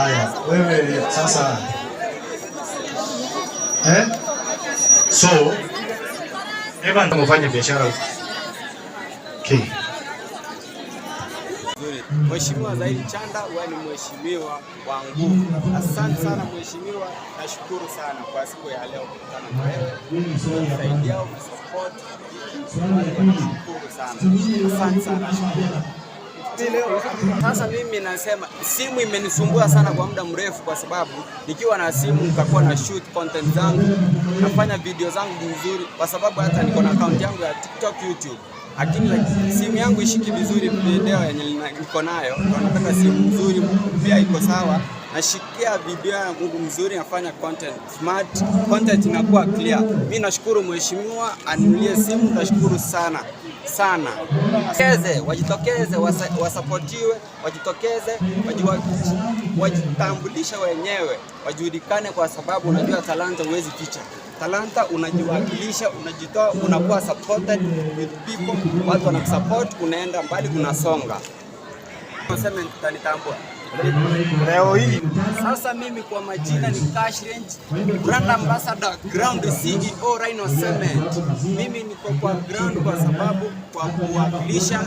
Haya, wewe sasa, eh? So Evan, ufanye biashara. Okay. Mheshimiwa Zaidi Chanda, wewe ni mheshimiwa wa nguvu. Asante sana mheshimiwa, nashukuru sana kwa siku ya leo kukutana na wewe, umesaidia, umesupport, nashukuru sana, asante sana, nashukuru. Sasa mimi nasema simu imenisumbua sana kwa muda mrefu, kwa sababu nikiwa na simu nikakuwa na shoot content zangu, nafanya video zangu vizuri, kwa sababu hata niko na account yangu ya TikTok, YouTube, lakini like, simu yangu ishiki vizuri video yenye niko nayo, ndio nataka simu nzuri pia iko sawa, nashikia video yangu mzuri, nafanya content smart, content inakuwa clear. Mimi nashukuru mheshimiwa anunulie simu, nashukuru sana sana. Wajitokeze, wajitokeze, wasapotiwe, wajitokeze, wajitambulishe wenyewe, wajulikane, kwa sababu unajua talanta huwezi ficha. Talanta unajiwakilisha, unajitoa, unakuwa supported with people, watu wanakusupport, unaenda mbali, unasonga. Nasema utanitambua. Leo hii. Sasa mimi kwa majina ni Cash Range, brand ambassador, ground CEO Rhino Cement. Mimi niko kwa ground kwa sababu kwa kuwakilisha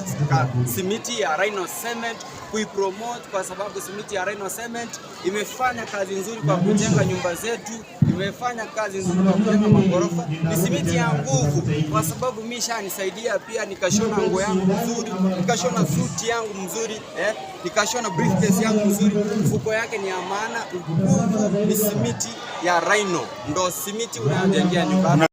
simiti ya Rhino Cement, kuipromote kwa sababu simiti ya Rhino Cement imefanya kazi nzuri kwa kujenga nyumba zetu, imefanya kazi nzuri kwa kujenga magorofa. Ni simiti ya nguvu kwa sababu mimi nisaidia pia nikashona nguo yangu mzuri, nikashona suti yangu mzuri, eh, nikashona briefcase yangu mzuri. Mfuko yake ni ya maana, nguvu ni simiti ya Rhino, ndo simiti unayojengea nyumba.